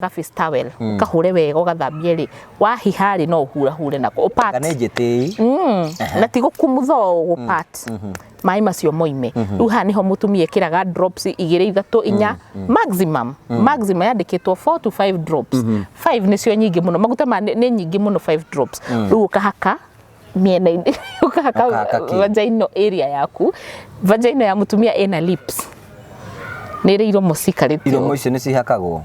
Ga face towel ũkahũre wega ũgathambie rĩ, wahiha rĩ, no ũhurahure nako ũpat. Kana njĩtĩi. Na ti gũkumutha ũũ, gũpat maĩ macio moime. Rĩu haha nĩho mũtumia ĩkĩraga drops igĩrĩ, ithatũ, inya maximum. Maximum yandĩkĩtwo 4 to 5 drops. 5 nĩcio nyingĩ mũno, maguta ma nĩ nyingĩ mũno 5 drops. Rĩu ũkahaka mĩena-inĩ, ũkahaka Ũkahaka kĩ? vagina area yaku. Vagina ya mũtumia ĩna lips, nĩ ĩrĩ iromo cikarĩte Iromo ũũ. Icio nĩ cihakagwo?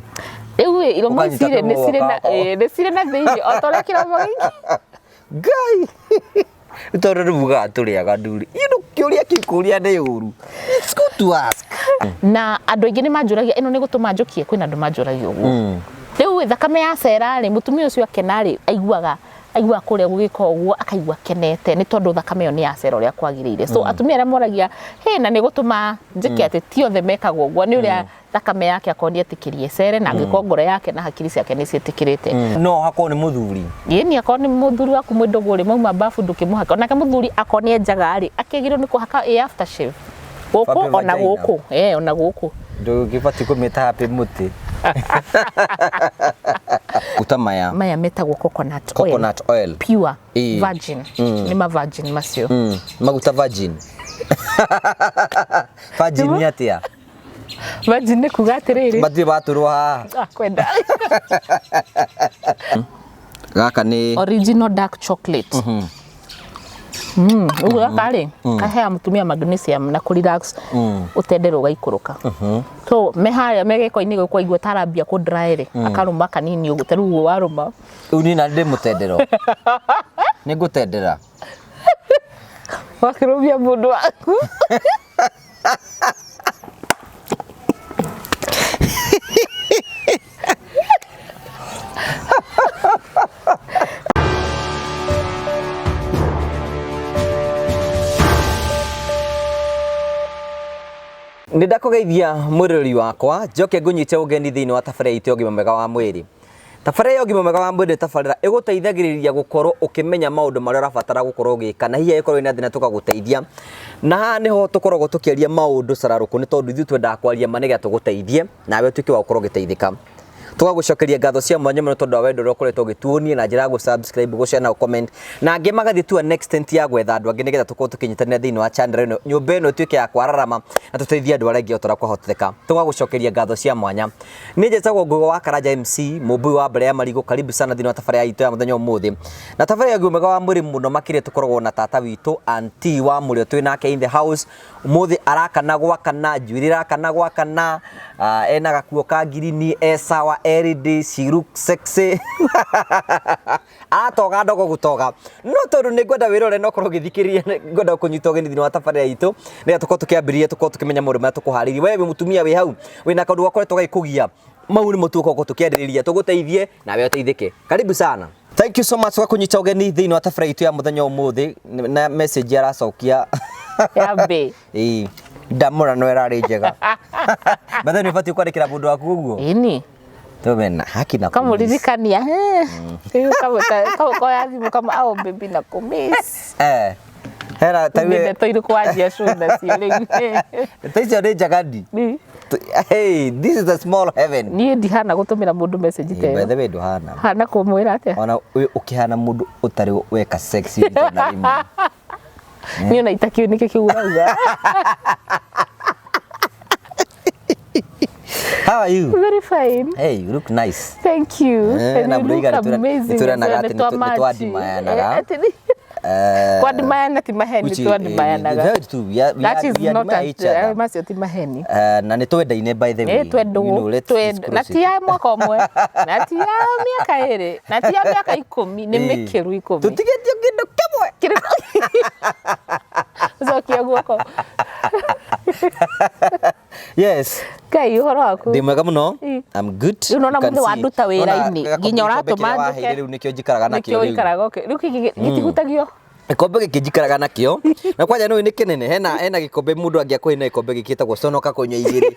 Rĩu ĩ, iromo Ũkanyita ici rĩ, nĩ kĩmwe cirĩ na ũgaka. Ĩ, nĩ cirĩ na thĩinĩ o ta ũrĩa kĩromo gĩkĩ. Ngai, tondũ rĩu mugaga tũrĩ aganu rĩ, kĩũria kĩu kũria nĩ ũru. It's good to ask. Na andũ aingĩ nĩ manjũragia, ĩno nĩ gũtũma njũkie? Kwĩna andũ manjũragia ũguo. Rĩu ĩ, thakame yacera rĩ, mũtumia ũcio akena rĩ, aiguaga kũrĩa gũgĩka ũguo, akaigua akenete nĩ tondũ thakame ĩyo nĩ yacera ũrĩa kwagĩrĩire. So atumia arĩa moragia, "Hĩ, na nĩ gũtũma njĩke atĩ?" Ti othe mekagwo ũguo, nĩ ũrĩa thakame yake akorwo nĩ etĩkĩrie ĩcere, na angĩkorwo ngoro yake na hakiri ciake nĩ ciĩtĩkĩrĩte. No hakorwo nĩ mũthuri? Ĩni, akorwo nĩ mũthuri waku mwĩ ndũgũ rĩ, mauma babu ndũkĩmũhaka. Onake mũthuri akorwo nĩ enjaga rĩ, akĩagĩrĩirwo nĩ kũhaka ĩ aftershave gũkũ Happy ona vagina. gũkũ, eh, ona gũkũ. Ndũgĩbatiĩ kũmĩta happy mũtĩ. Maguta maya. Maya metagwo coconut oil. Coconut oil. Pure. Ĩĩ. Virgin. Nĩ ma virgin macio. Maguta virgin. Virgin nĩ atĩa? Virgin nĩ kuga atĩrĩrĩ, Matirĩ batũrwo haha. Ah, kwenda. Gaka nĩ Original dark chocolate. Ũguo gaka rĩ, kaheaga mũtumia magnesium na kũ relax ũtendere ũgaikũrũka. So me harĩa me gĩko-inĩ gũkũ aigua tarambia kũ dry rĩ, akarũma kanini ũguo, ta rĩu ũguo warũma. Rĩu niĩ na ndĩ mũtendero. Nĩ ngũtendera. Wakĩrũmia mũndũ waku. Nĩ ndakũgeithia mwĩroreri wakwa, njoke ngũnyite ũgeni thĩinĩ wa tabarĩra itũ ya ũgima mwega wa mwĩrĩ. Tabarĩra ya ũgima mwega wa mwĩrĩ nĩ tabarĩra ĩgũteithagĩrĩria gũkorwo ũkĩmenya maũndũ marĩa ũrabatara gũkorwo ũgĩka, na hihi angĩkorwo wĩna thĩna tũkagũteithia. Na haha nĩho tũkoragwo tũkĩaria maũndũ cararũkũ, nĩ tondũ ithuĩ twendaga kwaria ma nĩgetha tũgũteithie nawe ũtuĩke wa gũkorwo ũgĩteithĩka. Tũgagũcokeria ngatho cia mwanya mũno tondũ wa wendo ũrĩa ũkoretwo ũgĩtuonia na njĩra ya gũ subscribe, gũ share na gũ comment, na angĩ magathiĩ to an extent ya gwetha andũ angĩ nĩgetha tũkorwo tũkĩnyitanĩra thĩinĩ wa channel ĩno, nyũmba ĩno ĩtuĩke ya kwararama na tũteithie andũ arĩa angĩ o ta ũrĩa kwahoteka. Tũgagũcokeria ngatho cia mwanya. Niĩ njĩtagwo Ngũgĩ wa Karanja MC, mũmbui wa mbere ya marigũ. Karibu sana thĩinĩ wa tabarĩra itũ ya mũthenya ũmũthĩ. Na tabarĩra ya ũgima mwega wa mwĩrĩ mũno makĩria tũkoragwo na tata witũ auntie wa mũrĩo twĩ nake in the house. Ũmũthĩ arakana gwakana, njuĩrĩ ĩrakana gwakana, ena gakuo ka ngirini, e sawa, e ready, she looks sexy. Aratoga ndogo gũtoga. No tondũ nĩ ngwenda wĩrore na ũkorwo ũgĩthikĩrĩria, ngwenda kũnyita ũgeni thĩinĩ wa tabarĩra itũ nĩgetha tũkorwo tũkĩambĩrĩria, tũkorwo tũkĩmenya maũndũ marĩa tũkũharĩirie. We wĩ mũtumia wĩ hau wĩna kaũndũ gakoretwo gagĩkũgia, mau nĩmo tũgũkorwo tũkĩarĩrĩria, tũgũteithie nawe ũteithĩke. Karibu sana. Thank you so much kwa kũnyita ũgeni thĩinĩ wa tabarĩra itũ ya mũthenya ũmũthĩ na message aracokia. Ya mbĩ. Ĩĩ, ndamũra no ĩrarĩ njega. By the way, nĩ ũbatiĩ kwandĩkĩra mũndũ waku ũguo. Ĩni. Tuwe na haki na Kamũririkania. Rĩu kamũkoya thimũ kama, "Oh baby, na kũmiss." Eh. Hera ta Nĩ ndeto irĩkũ wanjia show nacio rĩu? Ta icio nĩ njagani. Nĩ. Hey, this is a small heaven. Niĩ ndihana gũtũmĩra mũndũ message ta By ĩyo. the way, ndũhana. Hana kũmwĩra atĩa? Ona ũyũ ũkĩhana mũndũ ũtarĩ weka sex rita na rĩmwe. Niĩ ona itakĩũĩ nĩkĩ kĩu ũrauga. How are you? Very fine. Hey, you look nice. Thank you. Eh, And na you look mũraiga nĩ amazing. twĩranaga as well. atĩ nĩ Nĩ twandimayanaga. Eh, atĩ Kwandimayana ti maheni, twandimayanaga. Very true. We That are, is we not admire each other. macio ti maheni. Na nĩ twendaine by the way. Ĩ, twendwo. You know, let's disclose Na it. ti ya mwaka ũmwe, na ti ya mĩaka 2, na ti ya mĩaka 10, nĩ Ĩ. mĩkĩru 10. Tũtigĩtio kĩndũ kĩmwe. Kĩrĩkũ? Cokia guoko. Yes. Ngai, ũhoro waku? Ndĩ mwega mũno. Ĩ. I'm good. Rĩu nona You can mũthĩ see. wanduta wĩra-inĩ, Nona nginya gakombe ũratũma kĩrĩa waheire njũke. rĩu nĩkĩo njikaraga nakĩo Nĩkĩo rĩu. ũikaraga rĩu kĩngĩ gĩtihutagio. Gĩkombe gĩkĩ njikaraga nakĩo na kwanja nĩ nĩ kĩnene, hena gĩkombe mũndũ angĩakũhe na gĩkombe gĩkĩ gĩtagwo conoka kũnyua igĩrĩ.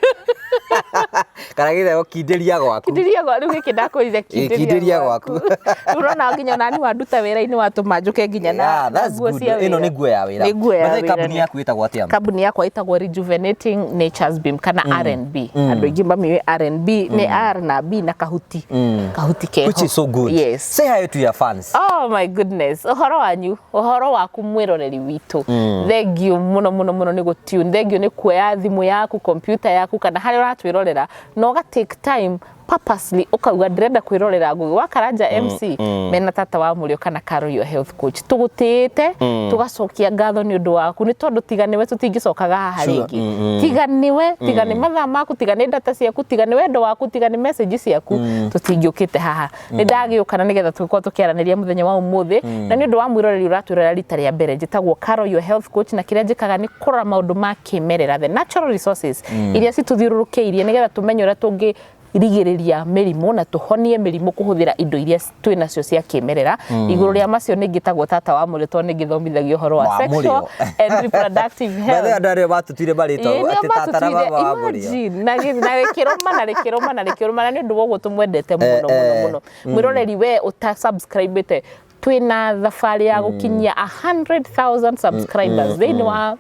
Kana gĩtagwo kindĩria gwaku. Kindĩria gwa rĩu gĩkĩ ndakwĩrire. Kindĩria gwaku. Rĩu ũrona nginya onani wanduta wĩra-inĩ watũma njũke nginya na Yeah, na that's nguo good. cia Ĩno wĩra. nĩ nguo ya wĩra. Nĩ nguo ya By the way, wĩra. Kambuni yaku ĩtagwo atĩa? Kambuni yakwa ĩtagwo Rejuvenating Nature's Beam kana R&B. Andũ aingĩ mamĩũĩ R&B nĩ R na B na kahuti, kahuti keho. Which is so good. Yes. Say hi to your fans. Oh my goodness, ũhoro wanyu, ũhoro waku mwĩroreri witũ. Thengiũ mũno mũno mũno nĩ gũtune, thengiũ nĩ kuoya thimũ yaku, kompiuta yaku, kana harĩa ũratwĩrorera, na ũga take time purposely ũkauga ndĩrenda kwĩrorera Ngũgĩ wa Karanja MC mena tata wa mũrĩo kana Carol your health coach. Tũgũtĩĩte, tũgacokia ngatho nĩ ũndũ waku, nĩ tondũ tiga nĩwe tũtingĩcokaga haha rĩngĩ. Tiga nĩwe, tiga nĩ mathaa maku, tiga nĩ data ciaku, tiga nĩ wendo waku, tiga nĩ message ciaku, tũtingĩũkĩte haha. Nĩ ndagĩũka na nĩgetha tũgĩkorwo tũkĩaranĩria mũthenya wa ũmũthĩ. Na nĩ ũndũ wa mwĩroreri ũratwĩrorera rita rĩa mbere, njĩtagwo Carol your health coach, na kĩrĩa njĩkaga nĩ kũrora maũndũ ma kĩmerera, the natural resources iria citũthiũrũrũkĩirie, nĩgetha tũmenye ũrĩa tũngĩ rigĩrĩria mĩrimũ na tũhonie mĩrimũ kũhũthĩra indo iria twĩ nacio cia kĩmerera. Igũrũ rĩa macio nĩ ngĩtagwo tata wa mũrĩo, tondũ nĩ ngĩthomithagia ũhoro wa Wa sexual mũrĩo. and reproductive By the way, health. andũ arĩa matũtuire marĩtwa Ĩĩ, nĩo atĩ tata na matũtuire, baba wa mũrĩo. imagine, na rĩkĩrũma na rĩkĩrũma na rĩkĩrũma, na nĩ ũndũ wa ũguo tũmwendete mũno mũno mũno. Mwĩroreri, we ũta subscribe-ĩte, twĩna thabarĩ ya gũkinyia 100,000 subscribers thĩinĩ wa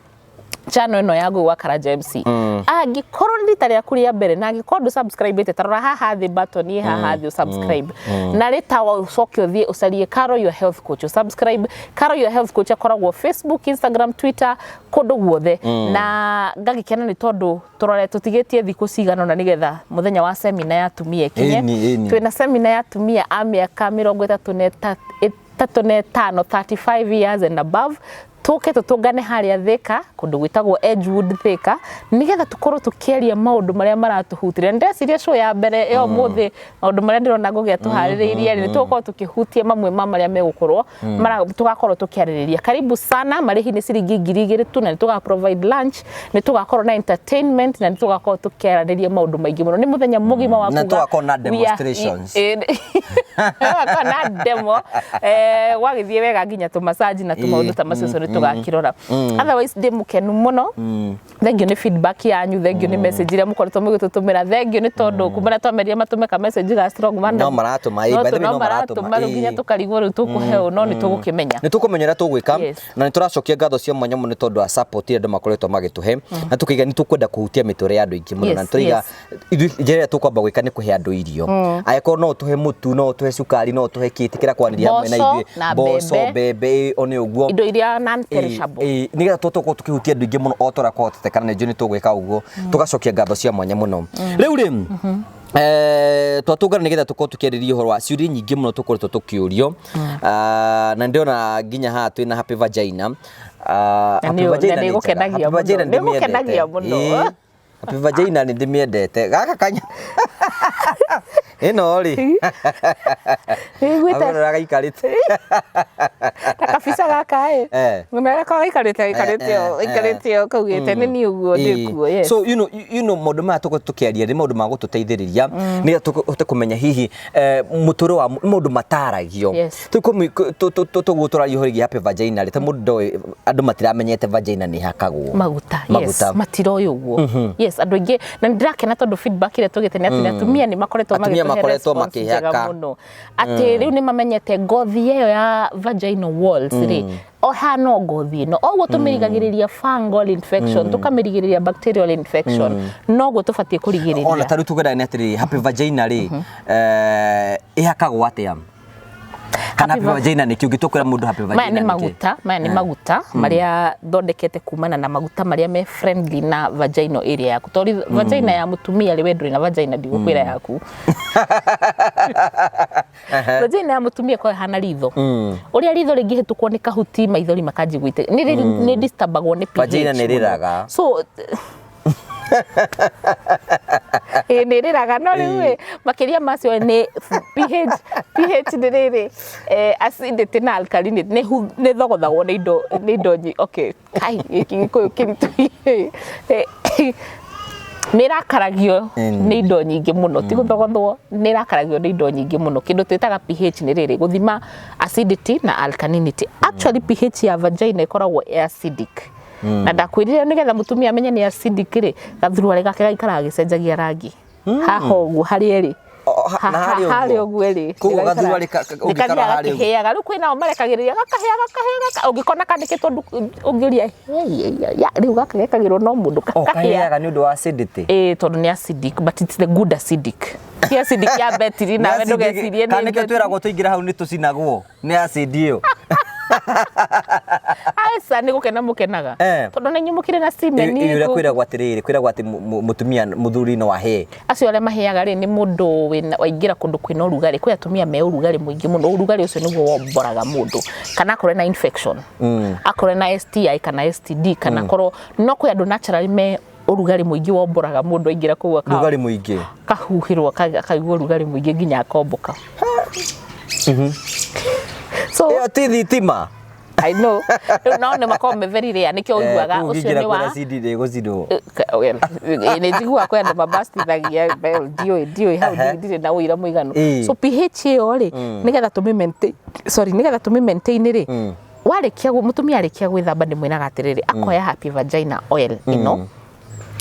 channel ĩno ya Ngũgĩ wa Karanja MC. Angĩkorwo nĩ rita rĩaku rĩa mbere na angĩkorwo ndũ subscribe-ĩte, ta rora haha thĩ, button ĩ haha thĩ, subscribe na rĩtawa, ũcoke ũthiĩ ũcarie Carol your health coach, subscribe. Carol your health coach akoragwo Facebook, Instagram, Twitter, kũndũ guothe. Na ngagĩkena nĩ tondũ tũrore tũtigĩtie thikũ cigana ũna nĩgetha mũthenya wa semina ya atumia ĩkinye. Ĩni, ĩni. Twĩna semina ya atumia a mĩaka 35, 35 years and above, tũke tũtũngane harĩa Thika, kũndũ gwĩtagwo Edgewood Thika, nĩgetha tũkorwo tũkĩaria maũndũ marĩa maratũhutĩria. Ndĩreciria show ya mbere ya ũmũthĩ, maũndũ marĩa ndĩrona Ngũgĩ atũharĩrĩirie, nĩ tũgũkorwo tũkĩhutia mamwe ma marĩa megũkorwo tũgakorwo tũkĩarĩrĩria. Karibu sana. Marĩhi nĩ ciringi 2000 tu, na nĩ tũga provide lunch, nĩ tũgakorwo na entertainment, na nĩ tũgakorwo tũkĩarĩrĩria maũndũ maingĩ mũno. Nĩ mũthenya mũgima wa Na kuga tũgakorwo na demonstrations. Tũgakorwo na demo, gwagĩthiĩ wega nginya tũmasaji na tũmaũndũ ta macio, so nĩ tũgakĩrora. Otherwise ndĩ mũkenu mũno. Thengiũ nĩ feedback yanyu, thengiũ nĩ message iria mũkoretwo mũgĩtũtũmĩra, thengiũ nĩ tondũ kuma rĩrĩa twamerire matũme ka message ga strong man. No maratũma, by the way, no no maratũma, maratũma rĩu nginya tũkarigwo rĩu tũkũhe ũ, no nĩ tũgũkĩmenya. Nĩ tũkũmenya ũrĩa tũgwĩka. Na nĩ tũracokia ngatho cia mwanya mũno nĩ tondũ wa support ĩrĩa andũ makoretwo magĩtũhe, na tũkaiga nĩ tũkwenda kũhutia mĩtũrĩre ya andũ aingĩ mũno. Na tũraiga ithuĩ njĩra ĩrĩa tũkwamba gwĩka nĩ kũhe andũ irio. Angĩkorwo no ũtũhe mũtu, no ũtũhe cukari, no ũtũhe kĩ, ĩtĩkĩra kwanĩria hamwe na Mboco ithuĩ. na Mboco, mbembe. mbembe, o nĩ ũguo. Indo iria non perishable. Nĩgetha tũkorwo tũkĩhutia andũ aingĩ mũno o ta ũrĩa kwahotekeka, na nĩ njũĩ nĩ tũgwĩka ũguo. Tũgacokia ngatho cia mwanya mũno. Rĩu rĩ, twatũngana nĩgetha tũkorwo tũkĩarĩria ũhoro wa ciũria nyingĩ mũno tũkoretwo tũkĩũrio. Ah, na ndĩrona nginya haha twĩna happy vagina. Ah, Na happy vagina na nĩ nĩ njega. ĩgũkenagia Happy vagina mũno. nĩ Nĩ ĩgũkenagia ndĩmĩendete. mũno. Ĩĩ, happy vagina nĩ ndĩmĩendete gaka kanya ĩno rĩ. Nĩiguĩte. Agũrora gaikarĩte. Ta kabica gaka ĩ. Gako gaikarĩte gaikarĩte o gaikarĩte o kaugĩte nĩ niĩ ũguo ndĩkuo, yes. So maũndũ maya tũkorwo tũkĩaria nĩ maũndũ ma gũtũteithĩrĩria nĩgetha tũhote kũmenya hihi mũtũrĩre wa nĩ maũndũ mataragio. Tũguo tũraria ũhoro wĩgiĩ happy vagina rĩ, ta mũndũ ndoĩ, andũ matiramenyete vagina nĩ ĩhakagwo maguta. Maguta. Yes, matiroĩ ũguo. Yes, andũ aingĩ, na nĩ ndĩrakena tondũ feedback ĩrĩa tũgĩte nĩ atĩ atumia nĩ makoretwo Atumia magĩtũhe makoretwo response njega makĩhaka. mũno, atĩ rĩu nĩ mamenyete ngothi ĩyo ya vaginal walls rĩ, o hana o ngothi ĩno oguo tũmĩrigagĩrĩria fungal infection, tũkamĩrigĩrĩria bacterial infection, noguo tũbatiĩ kũrigĩrĩria. Ona ta rĩu tũgenda nĩ atĩrĩrĩ, happy vagina rĩ, ĩhakagwo atĩa? Kana happy vagina nĩ kĩ? Ũngĩtua kwĩra mũndũ happy vagina Maya nĩ nĩ kĩ? maguta, maya nĩ maguta marĩa thondekete kumana na maguta marĩa me friendly na vaginal area yaku, tondũ vagina ya mũtumia rĩ, we ndũrĩ na vagina, ndigũkwĩra yaku. Vagina ya mũtumia ĩkoragwo ĩhana ritho, ũrĩa ritho rĩngĩhĩtũkwo nĩ kahuti maithori makanjia gũitĩka, nĩ disturbagwo nĩ pH Vagina nĩ mũno. ĩrĩraga. So ĩĩ, nĩ ĩrĩraga, no rĩu ĩ, makĩria macio nĩ pH. pH nĩ rĩrĩ, acidity na alkalinity, nĩ thogothagwo nĩ indo okay, kai gĩkĩ gĩkũyũ kĩritũ. Nĩ ĩrakaragio nĩ indo nyingĩ mũno, ti gũthogothwo, nĩ ĩrakaragio nĩ indo nyingĩ mũno. Kĩndũ twĩtaga pH nĩ rĩrĩ, gũthima acidity na alkalinity. Actually pH ya vagina ĩkoragwo ĩ acidic, na ndakwĩrire nĩgetha mũtumia amenye nĩ acidic rĩ, gathuruarĩ gake gaikaraga gĩcenjagia rangi. Haha ũguo harĩa ĩrĩ. Na harĩa harĩa ũguo. Ũguo ĩrĩ. Koguo gathurwari ũngĩkarora nĩkathiaga harĩa ũguo. gakĩhĩaga. Rĩu kwĩnao marekagĩrĩria gakahĩa gakahĩa ũngĩkona kandĩkĩtwo ũngĩũria, "Hey, ya, ya, rĩu gaka gekagĩrwo no mũndũ O gakahĩa." Kahĩaga nĩ ũndũ wa acidity. Ĩĩ, tondũ nĩ acidic, but it's the good acidic, ti acidic ya betiri. Nawe ndũgecirie Kana nĩ nĩkĩo betiri. twĩragwo tũingĩra hau nĩ tũcinagwo nĩ acid ĩyo. Aca, nĩ gũkena mũkenaga tondũ nĩ inyuĩ mũkĩrĩ na semen. Ĩ ũrĩa kwĩragwo atĩrĩrĩ, kwĩragwo atĩ mũtumia mũthuri no ahĩe. Acio arĩa mahĩaga rĩ, nĩ mũndũ wĩna waingĩra kũndũ kwĩna ũrugarĩ. Kwĩ atumia me ũrugarĩ mũingĩ mũno, ũrugarĩ ũcio nĩguo womboraga mũndũ, kana akorwo na infection, akorwo na STI kana STD, kana akorwo no kwĩ andũ naturally me ũrugarĩ mũingĩ womboraga mũndũ aingĩra kũu Ũrugarĩ mũingĩ. Akahuhĩrwo akaigua ũrugarĩ mũingĩ nginya akomboka. So Ĩyo ti thitima. I know. Rĩu no nĩ makoragwo me very rare, nĩkĩo ũiguaga Kũu ũcio ũngĩingĩra nĩ kwĩna wa acid ndĩgũcinwo. Well, nĩ njiguaga kwĩ andũ mabastithagia. Well, ndiũĩ hau. Ndirĩ na ũira mũiganu. So pH ĩyo rĩ, nĩgetha tũmĩ maintain, sorry, nĩgetha tũmĩ maintain rĩ, warĩkia mũtumia arĩkia gwĩthamba, ndĩmwĩraga atĩrĩrĩ, akoya Happy Vagina oil ĩno.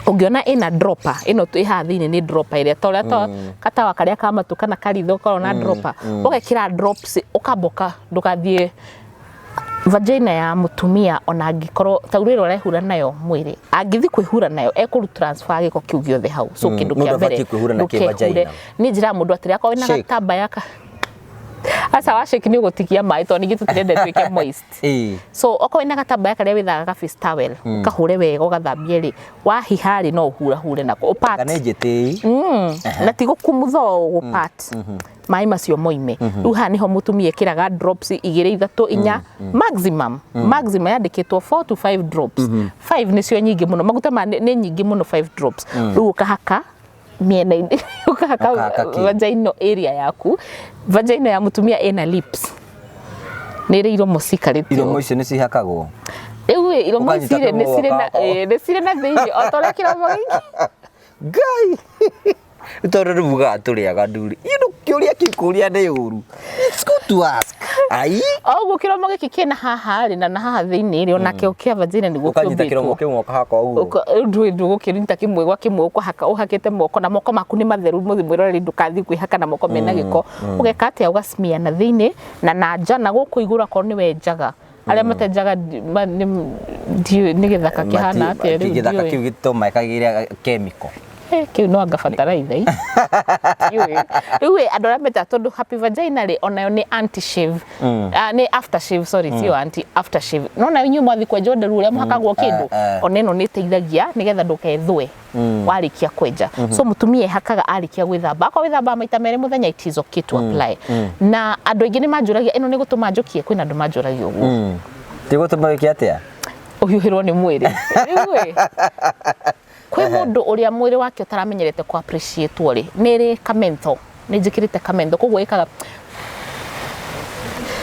Ũngĩona ĩna dropper ĩno ĩ haha thĩinĩ, nĩ dropper ĩrĩa ta ũrĩa ta gatawa karĩa ka matũ kana karitho korwo na dropper, ũgekĩra drops, ũkamboka ndũgathiĩ vagina ya mũtumia. Ona angĩkorwo ta rĩrĩa ũrehura nayo mwĩrĩ, angĩthiĩ kwĩhura nayo, ekũru transfer gĩko kĩu gĩothe hau. So kĩndũ Mũndũ kĩa mbere, abatiĩ kwĩhura na kĩ ndũkehure. vagina? Niĩ njĩraga mũndũ atĩrĩ, akorwo wĩna Shake. gatambaya ka aca wa shake, nĩ ũgũtigia maĩ, tondũ ningĩ tũtirenda ĩtuĩke moist. So okorwo wĩna gatambaya karĩa wĩthaga ka face towel, ũkahũre wega, ũgathambie rĩ, wahiha rĩ, no ũhurahure nako ũpat. Kana njĩtĩi. Na ti gũkumutha ũũ, gũpat maĩ macio moime. Rĩu haha nĩho mũtumia ĩkĩraga drops igĩrĩ, ithatũ, inya maximum. Maximum yandĩkĩtwo 4 to 5 drops. 5 nĩcio nyingĩ mũno, maguta ma nĩ nyingĩ mũno 5 drops. Rĩu ũkahaka mĩena-inĩ, ũkahaka Ũkahaka kĩ? vagina area yaku. Vagina ya mũtumia ĩna lips, nĩ ĩrĩ iromo cikarĩte Iromo ũũ. icio nĩ cihakagwo. Rĩu ĩ, iromo Ũkanyita ici rĩ, nĩ kĩmwe cirĩ na ũgakaka. Ĩ, nĩ cirĩ na thĩinĩ o ta ũrĩa kĩromo gĩkĩ. Ngai, tondũ nĩ mugaga tũrĩaga nduri. Kĩũria kĩu kũria nĩ ũru. It's good to ask. Ai. O ũguo kĩromo gĩkĩ kĩna haha rĩ, na haha thĩinĩ rĩ, onakĩo kĩa vagina nĩguo Ũkanyita kĩromo kĩũmbĩtwo. kĩmwe ũkahaka ũguo. Ndũgũkĩruta kĩmwe gwa kĩmwe, ũkũhaka ũhakĩte moko, na moko maku nĩ matheru. Mũthi mwĩroreri, ndũkathiĩ kwĩhaka na moko mena gĩko. Ũgeka atĩa? Ũgacimia na thĩinĩ na nja na gũkũ igũrũ, akorwo nĩ wenjaga. Arĩa matenjaga ndiũĩ nĩ gĩthaka kĩhana atĩa rĩu. Gĩthaka Ndiũĩ. kĩu gĩtũmekagĩra chemical. Kĩu no anga bataraitha i. Ndiũĩ. Rĩu ĩ, andũ arĩa metaga, tondũ Happy Vagina rĩ, onayo nĩ anti shave. Ah, nĩ after shave, sorry, tiyo anti, after shave. No nayo inyuĩ mwathiĩ kwenjwo nderu ũrĩa mũhakagwo kĩndũ, ona ĩno nĩ ĩteithagia nĩgetha ndũkethũe warĩkia kwenja. So mũtumia ehakaga arĩkia gwĩthamba, akorwo wĩthambaga maita merĩ mũthenya, it is okay to apply. Na andũ aingĩ nĩ manjũragia, ĩno nĩ gũtũma njũkie? Kwĩna andũ manjũragia ũguo. Ti gũtũma wĩke atĩa? Ũhiũhĩrwo nĩ mwĩrĩ. Rĩu ĩ, kwĩ mũndũ ũrĩa mwĩrĩ wake ũtaramenyerete ku appreciate rĩ, nĩ ĩrĩ kamento, nĩ njĩkĩrĩte kamento, koguo ĩkaga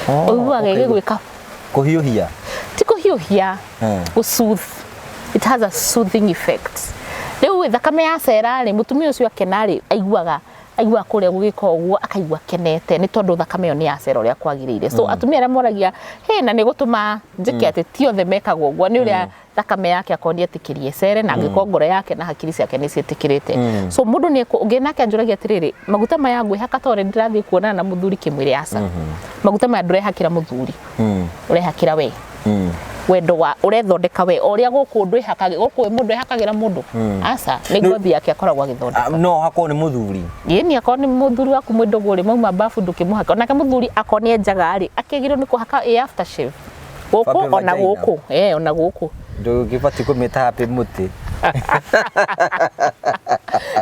ũiguaga ĩgĩgwĩka. Kũhiũhia. Ti kũhiũhia, gũ soothe. It has a soothing effect. Rĩu ĩ, thakame ya cera rĩ, mũtumia ũcio akena rĩ, aiguaga kũrĩa gũgĩka ũguo, akaigua kenete nĩ tondũ thakame ĩyo nĩ yacera ũrĩa kwagĩrĩire. So atumia arĩa moragia, "Hey, na nĩ gũtũma njĩke atĩ?" Ti othe mekagwo ũguo, nĩ ũrĩa thakame yake akorwo nĩ etĩkĩrie ĩcere, na angĩkorwo ngoro yake na hakiri ciake nĩ ciĩtĩkĩrĩte. So mũndũ nĩ ũngĩ nake anjũragia atĩrĩrĩ, maguta maya ngwĩhaka tondũ ndĩrathiĩ kuonana na mũthuri kĩmwĩrĩ? Aca, maguta maya ndũrehakĩra mũthuri, ũrehakĩra we. Wendo wa ũrethondeka we, o ũrĩa gũkũ ndwĩhakagĩra, gũkũ mũndũ ehakagĩra mũndũ, aca, nĩ ngothi yake akoragwo agĩthondeka. Ah, no hakorwo nĩ mũthuri. Ĩni, akorwo nĩ mũthuri waku mwĩ ndũgũ rĩ, mauma babu, ndũkĩmũhaka. Onake mũthuri akorwo nĩ enjaga rĩ, akĩagĩrĩirwo nĩ kũhaka ĩ after shave gũkũ Happy ona vagina. gũkũ, ona gũkũ. Ndũgĩbatiĩ kũmĩta happy mũtĩ.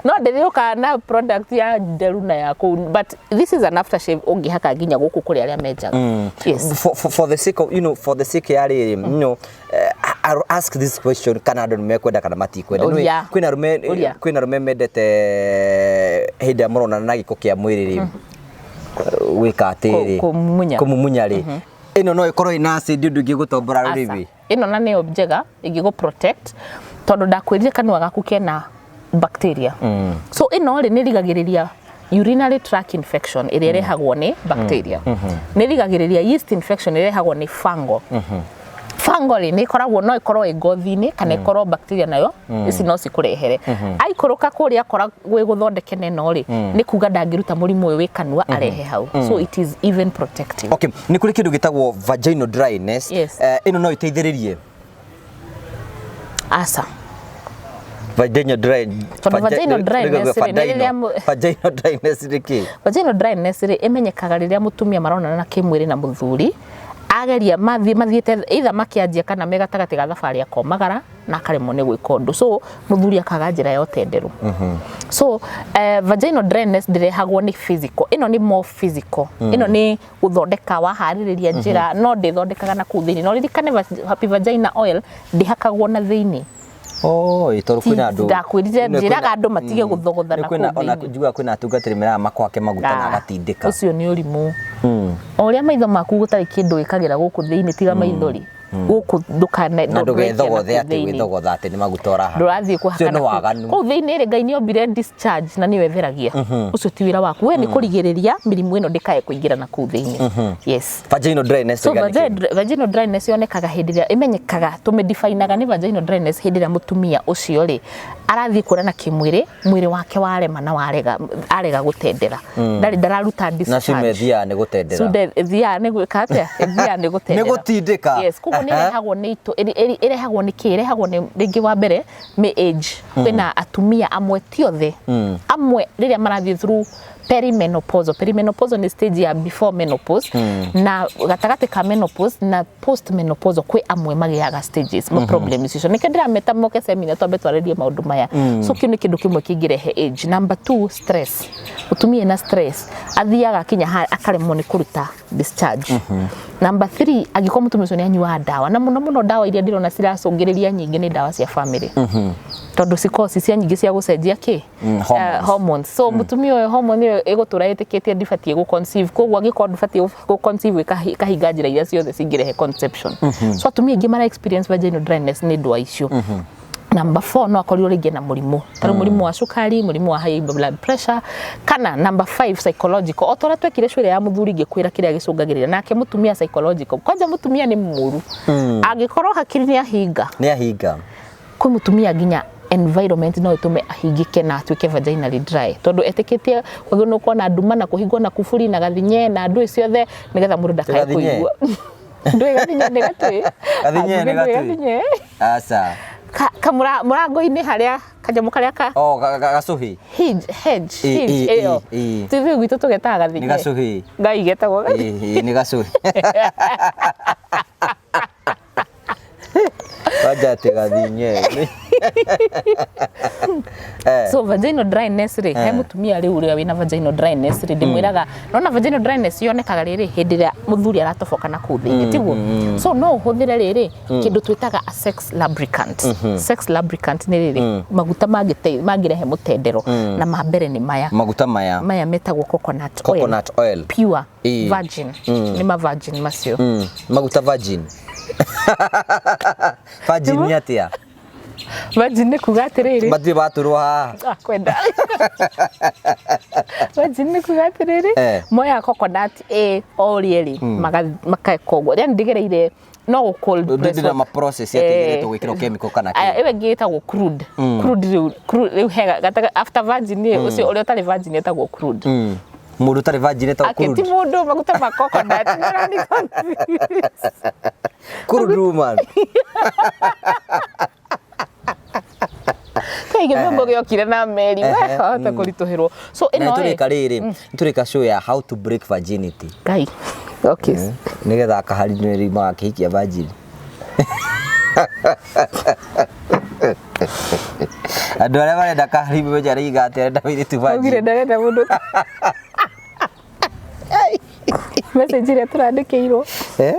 No ndĩrĩũkaga na product ya nderu na ya kũu, but this is an aftershave ũngĩhaka nginya gũkũ kũrĩ arĩa menjaga, yes. For the sake of, for the sake ya rĩrĩ, I'll ask this question kana andũ nĩ mekwenda kana matikwenda. Nĩ Ũria. kwĩna arũme Ũria. Kwĩna arũme mendete hĩndĩ ĩrĩa maronana na gĩko kĩa mwĩrĩ rĩ, gwĩka atĩrĩ. Kũmumunya. Kũmumunya rĩ, ĩno no ĩkorwo ĩna acid ũndũ ĩngĩgũtombora Aca. rũrĩmĩ? Ĩno na nĩyo njega ĩngĩgũ protect, tondũ ndakwĩrire kanua gaku kena bacteria. So ĩno rĩ, nĩ ĩrigagĩrĩria urinary tract infection ĩrĩa ĩrehagwo nĩ bacteria, nĩ ĩrigagĩrĩria yeast infection ĩrĩa ĩrehagwo nĩ fungal. Fungal rĩ, nĩ ĩkoragwo, no ĩkorwo ĩ ngothi-inĩ kana ĩkorwo bacteria nayo, ici no cikũrehere. Aikũrũka kũrĩa akora gwĩ gũthondeke na ĩno rĩ, nĩ kuga ndangĩruta mũrimũ ũyũ wĩ kanua arehe hau. So it is even protective. Okay, nĩ kũrĩ kĩndũ gĩtagwo vaginal dryness. Yes. Ĩno no ĩteithĩrĩrie? Aca. Vaginal dry. Tondũ vaginal dryness rĩ, nĩ rĩrĩa Vaginal dryness nĩ kĩ? Vaginal dryness rĩ, ĩmenyekaga rĩrĩa mũtumia maronana na kĩmwĩrĩ na mũthuri, ageria mathiĩ mathiĩte either makĩanjia kana me gatagatĩ ga thabarĩ, akomagara na akaremwo nĩ gwĩka ũndũ, so mũthuri akaga njĩra ya ũtenderũ. So vaginal dryness ndĩrehagwo nĩ physical, ĩno nĩ more physical, ĩno nĩ gũthondeka waharĩrĩria njĩra, no ndĩthondekaga na kũu thĩinĩ. No ririkane Happy Vagina Oil ndĩhakagwo na thĩinĩ. Oh, ĩ, tondũ kwĩna andũ Ndakwĩrire, nĩ njĩraga andũ matige gũthogotha nĩ na kwĩna kũu ona thĩinĩ. njiguaga kwĩna atungatĩri meraga makwake maguta na Ah, agatindĩka. Ũcio nĩ ũrimũ. O ũrĩa maitho maku gũtarĩ kĩndũ wĩkagĩra gũkũ thĩinĩ tiga maithori, gũkũ ndũkane Na ndũgethogothe ndũgekia atĩ na kũu thĩinĩ. gwĩthogotha atĩ nĩ maguta ũrahaka. Ndũrathiĩ Ũcio kũhaka nĩ na kũu. waganu. Kũu thĩinĩ rĩ, Ngai nĩ ombire discharge na nĩwe ĩtheragia. Ũcio ti wĩra waku we, nĩ kũrigĩrĩria mĩrimũ ĩno ndĩkae kũingĩra na kũu thĩinĩ. Yes. Vaginal dryness. So tuiga nĩ kĩ? vaginal dryness yonekaga hĩndĩ ĩrĩa ĩmenyekaga, tũmĩdefinaga nĩ vaginal dryness hĩndĩ ĩrĩa mũtumia ũcio rĩ arathiĩ kuonana kĩmwĩrĩ, mwĩrĩ wake warema na warega, arega gũtendera, ndarĩ ndararuta Na discharge. cume ĩthiaga nĩ gũtendera. Cunde ĩthiaga nĩ gwĩka atĩa? Ĩthiaga nĩ gũtendera. Nĩ gũtindĩka. Yes, koguo nĩ ĩrehagwo nĩ itũ, ĩrehagwo nĩ kĩ? Ĩrehagwo nĩ rĩngĩ wa mbere nĩ age. Kwĩna atumia amwe, ti othe, amwe rĩrĩa marathiĩ through perimenopausal. Perimenopausal nĩ stage ya before menopause, na gatagatĩ ka menopause na post menopausal kwĩ amwe magĩaga stages ma problems icio. Nĩkĩo ndĩrameta moke seminar twambe twarĩrie maũndũ maya. So kĩu nĩ kĩndũ kĩmwe kĩngĩrehe age. Number two, stress. Mũtumia ena stress athiaga akinya akaremwo nĩ kũruta discharge. Number three, angĩkorwo mũtumia ũcio nĩ anyuaga ndawa, na mũno mũno ndawa iria ndĩrona ciracũngĩrĩria nyingĩ nĩ ndawa cia family, tondũ cikoragwo ci cia nyingĩ cia gũcenjia kĩ? Hormones. Hormones. So mũtumia ũyũ hormone ĩyo ĩgũtũra ĩtĩkĩtie ndibatiĩ gũ conceive, koguo angĩkorwo ndũbatiĩ gũ conceive ĩkahinga njĩra iria ciothe cingĩrehe conception. So atumia aingĩ mara experience vaginal dryness nĩ ũndũ wa icio. Number four, no akorirwo rĩngĩ na mũrimũ, tarĩu mũrimũ wa cukari, mũrimũ wa high blood pressure, kana number five, psychological. O ta ũrĩa twekire cũrĩa ya mũthuri ngĩkwĩra kĩrĩa gĩcũngagĩrĩria, nake mũtumia psychological. Kwanja mũtumia nĩ mũru, angĩkorwo hakiri nĩ ahinga. Nĩ ahinga. Kwĩ mũtumia nginya environment no ĩtũme ahingĩke na atuĩke vaginally dry, tondũ etĩkĩtie kwagĩrĩirwo nĩ gũkorwo na nduma na kũhingwo na kuburi na gathinye na ndũĩ ciothe nĩgetha mũndũ ndakae Gathinye? kũigua. Ndũĩ gathinye nĩ gatũĩ? Gathinye nĩ Ndũĩ gatũĩ? gathinye? Aca. Ka mũrango-inĩ harĩa kanyamũ karĩa ka Oh, gacũhĩ. Hinge, hedge, hinge ĩyo. Ithuĩ gwitũ tũgetaga gathinye. Nĩ gacũhĩ. Ngai getagwo gathinye. Ĩ, nĩ gacũhĩ. Wanja atĩ gathinye. So vaginal dryness rĩ, he mũtumia rĩu ũrĩa wĩna vaginal dryness rĩ, ndĩmwĩraga nona vaginal dryness yonekaga rĩrĩ hĩndĩ ĩrĩa mũthuri aratoboka na kũu thĩinĩ, tiguo? So no ũhũthĩre rĩrĩ kĩndũ twĩtaga a sex lubricant. Sex lubricant nĩ rĩrĩ maguta mangĩrehe mũtendero, na ma mbere nĩ maya. Maguta maya. Maya metagwo coconut oil. Coconut oil. Pure virgin, nĩ ma virgin macio. Maguta virgin. Virgin nĩ atĩa? Virgin nĩ kuga atĩrĩrĩ, Matirĩ batũrwo haha. Ah, kwenda virgin nĩ kuga atĩrĩrĩ, moyaga coconut ĩ o rĩerĩ makeka ũguo, yani ndĩgereire no gũ cold press. Ndĩrĩ na ma process atĩ ĩgeretwo gwĩkĩrwo chemical kana Aya, kĩ. ĩyo ĩngĩ ĩtagwo crude. Crude rĩu, crude rĩu he after virgin rĩ, ũcio ũrĩa ũtarĩ virgin ĩtagwo crude. Mũndũ ũtarĩ virgin etagwo Ake ti crude. mũndũ, maguta ma coconut. Nĩũrani confuse. Crude woman. Kai gĩthũngũ gĩokire na meri, we wahota kũritũhĩrwo. So Na ĩno rĩ, nĩtũrĩka rĩrĩ, nĩtũrĩka show ya how to break virginity. Ngai. Okay. Nĩgetha akaharinĩri magakĩhikia virgin. Andũ arĩa marenda kahari menye araiga atĩ arenda mũirĩtu Augire virgin. ndarenda mũndũ. Message ĩrĩa tũrandĩkĩirwo. Eh?